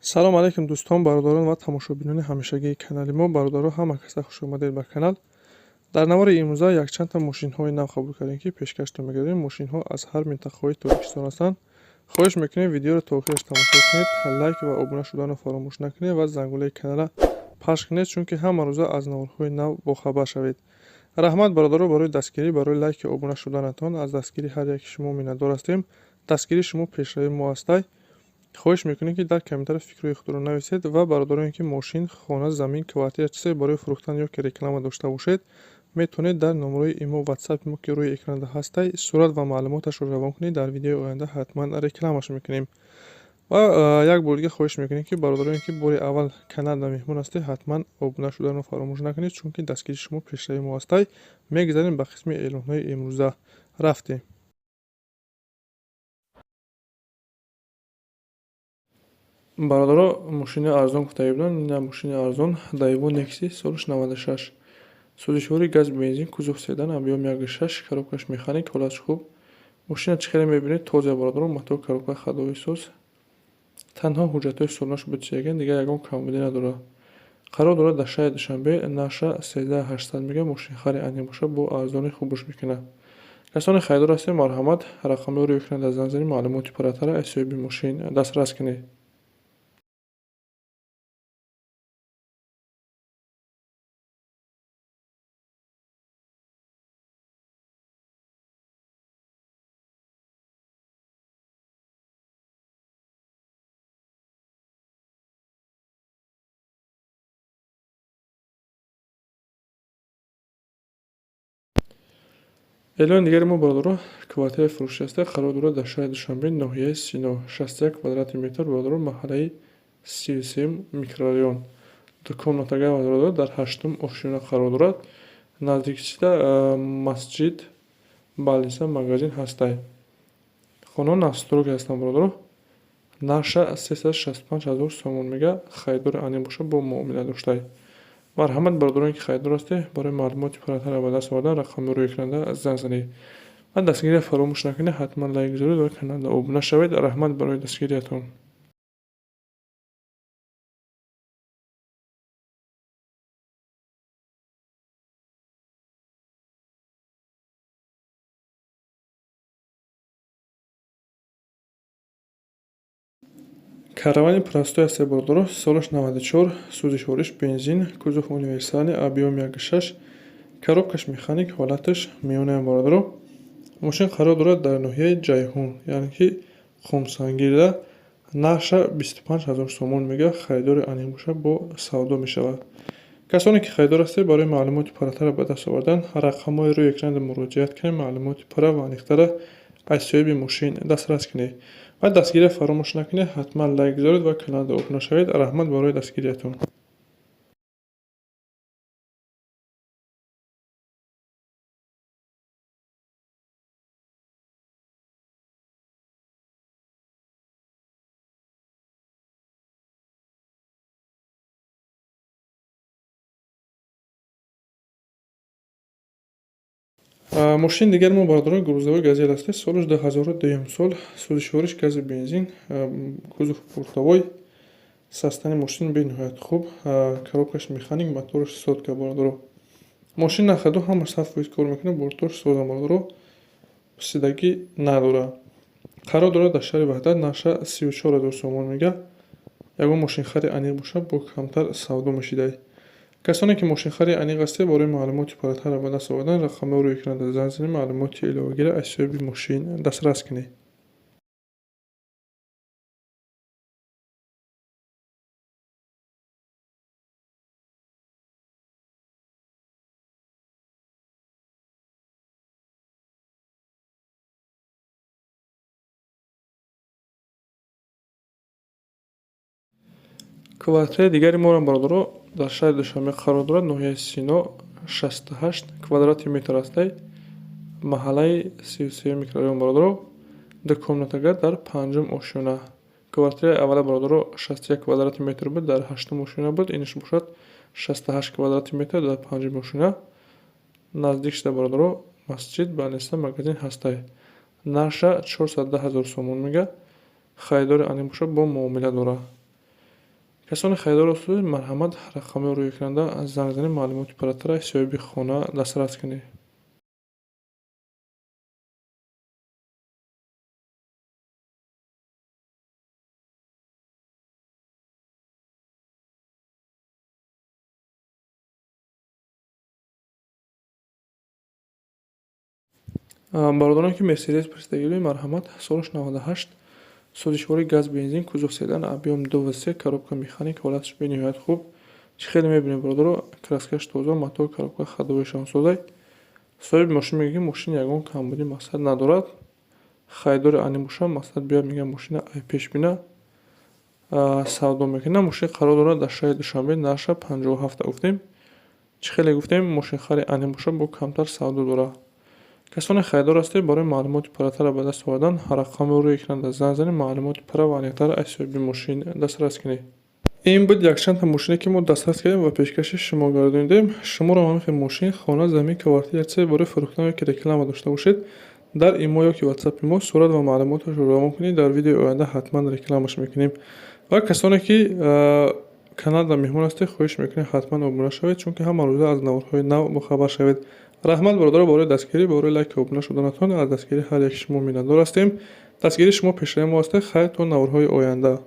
Салом алейкум, дӯстон, бародарон ва тамошобинони ҳамешагии канали мо. Бародаро, ҳама каса хуш омадед ба канал. Дар навори имрӯза якчандта мошинҳои нав қабул кардем, ки пешкаштон мегардем. Мошинҳо аз ҳар минтақаҳои Тоҷикистон ҳастанд. Хоҳиш мекунем, видеоро то охираш тамошо кунед, лайк ва обуна шуданро фаромӯш накунед ва зангулаи каналра пахш кунед, чунки ҳама рӯза аз наворҳои нав бохабар шавед. Раҳмат, бародаро, барои дастгирӣ, барои лайки обуна шуданатон. Аз дастгирии ҳар яки шумо миннатдор ҳастем. Дастгирии шумо пешравии мо ҳастай. Хоҳиш мекунем, ки дар комментария фикрҳои худро нависед ва бародароне, ки мошин, хона, замин, квартира, чизе барои фурӯхтан ё ки реклама дошта бошед, метавонед дар номерои имо, ватсапи мо, ки рӯи экранда ҳастай, сурат ва маълумоташро равон кунед. Дар видеои оянда ҳатман рекламаш мекунем. Ва як бор дига хоҳиш мекунем, ки бародароне, ки бори аввал каналда меҳмон ҳастед, ҳатман обуна шуданро фаромӯш накунед, чунки дастгирии шумо пешравии мо ҳастай. Мегузарем ба қисми эълонҳои имрӯза. Рафтем. Бародаро, мошини арзон гуфта буданд. Ина мошини арзон, Дайво Некси, солаш 96, сӯзишвори газ, бензин, кузов седан, объём 1,6, коробкаш механик, ҳолатш хуб. Мошина чӣ хеле мебинед, тоза, бародаро, мотор, коробка, ходовой соз. Танҳо ҳуҷҷатҳои солонаш битсияган, дигар ягон камбудӣ надорад. Қарор дорад дар шаҳри Душанбе, нарша 13 800 мега. Мошинхари аниқ бошад, бо арзони хубуш мекунад. Касоне харидор ҳастед, марҳамат, рақамҳои рӯи экран дар занг занед, маълумоти пурратара аз соҳиби мошин дастрас кунед. Эълони дигари мо, бародаро, квартираи фурӯшӣ аста. Қарор дорад дар шаҳри Душанбе, ноҳияи Сино, 61 квадрати метр, бародаро, маҳаллаи 33-м микрорайон. Дукомнатага, бародаро, дар ҳаштум ошёна қарор дорад. Наздикчида масҷид, больница, магазин ҳастай. Хонаҳо новостройка ҳастанд, бародаро. Нарша 365 000 сомон мега. Харидори аниқ бошад, бо муомила доштай. Марҳамат, бародароне, ки харидор ҳастед, барои маълумоти пурратара ба даст овардан рақамҳои рӯи экранда занг занед ва дастгириро фаромӯш накунед. Ҳатман лайк гузоред ва каналда обуна шавед. Раҳмат барои дастгириятон. Каравани простой ҳаста, бародаро, солаш 94, сӯзишвориш бензин, кузов универсальный, объём 1,6, коробкаш механик, ҳолаташ миёнаям, бародаро. Мошин қарор дорад дар ноҳияи Ҷайҳун, яъне ки Хумсангирда. Нарша 25 000 сомон мега. Харидори аниқ бошад, бо савдо мешавад. Касоне, ки харидор ҳастед, барои маълумоти пурратара ба даст овардан рақамҳои рӯи экранда муроҷиат кунед, маълумоти пурра ва аниқтара аз соҳиби мошин дастрас кунед ва дастгириро фаромӯш накунед. Ҳатман лайк гузоред ва каналда обуна шавед. Раҳмат барои дастгириятон. Мошини дигари мо, бародарон, грузовой Газел аст, солаш 2002 сол, сӯзишвориш гази, бензин, кузов бортовой. Состояние мошин бениҳоят хуб, коробкаш механик, мотораш сотка, бародаро. Мошин на ходу, ҳамаш 100% кор мекунад, бортош созам, бародаро, пусидагӣ надорад. Қарор дорад дар шаҳри Ваҳдат, нарша 34 000 сомон мега. Ягон мошинхари аниқ бошад, бо камтар савдо мешидай. Касоне, ки мошинхари аниқ ҳастед, барои маълумоти пурратара ба даст овардан рақамҳои рӯи экранда занг занед, маълумоти иловагиро аз соҳиби мошин дастрас кунед. Квартираи дигари моро, бародаро, дар шаҳри Душанбе қарор дорад, ноҳияи Сино, 68 квадрати метр ҳастай, маҳаллаи 33 микрорайон, бародаро, дукомнатага дар панҷум ошёна. Квартираи аввала, бародаро, 61 квадрати метр буд, дар ҳаштум ошёна буд. Инаш бошад 68 квадрати метр дар панҷум ошёна. Наздик шуда, бародаро, масҷид, больница, магазин ҳастай. Нарша 410 000 сомон мега. Харидори аниқ бошад, бо муомила дорад. Касоне харидор ҳастед, марҳамат, рақамҳои рӯи экранда занг занед, маълумоти пурратара соҳиби хона дастрас кунед. Бародарон, ки Мерседес пурсидагӣ, марҳамат, солаш 98, сӯзишвории газ, бензин, кузов седан, объём 2,3, коробка механик, ҳолаташ бениҳоят хуб. Чӣ хеле мебинем, бародаро, краскаш тоза, мотор, коробка, ходовойшам созай. Соҳиби мошин мегӯяд, ки мошин ягон камбудӣ мақсад надорад. Харидори ани боша, мақсад биёяд, мегӯяд, мошина ай пеш бина, савдо мекунад. Мошин қарор дорад дар шаҳри Душанбе, нархша 57 гуфтем. Чӣ хеле гуфтем, мошинхари ани боша, бо камтар савдо дорад. Касоне харидор ҳастед, барои маълумоти пурратара ба даст овардан рақамҳои рӯи экранда занг занед, маълумоти пурра ва аниқтар аз соҳиби мошин дастрас кунед. Ин буд якчандта мошине, ки мо дастрас кардем ва пешкаши шумо гардонидем. Шуморо ҳамин хел мошин, хона, замин, квартира, чизе барои фурӯхтан ёки реклама дошта бошед, дар имо ёки ватсапи мо сурат ва маълумоташро равон кунед, дар видеои оянда ҳатман рекламаш мекунем. Ва касоне ки каналда меҳмон ҳастед, хоҳиш мекунем, ҳатман обуна шавед, чунки ҳама рӯза аз наворҳои нав бохабар шавед. Раҳмат, бародаро, барои дастгирӣ, барои лайку обуна шуданатон. Аз дастгирии ҳар яки шумо миннатдор ҳастем. Дастгирии шумо пешраи мо ҳастед. Хайр, то наворҳои оянда.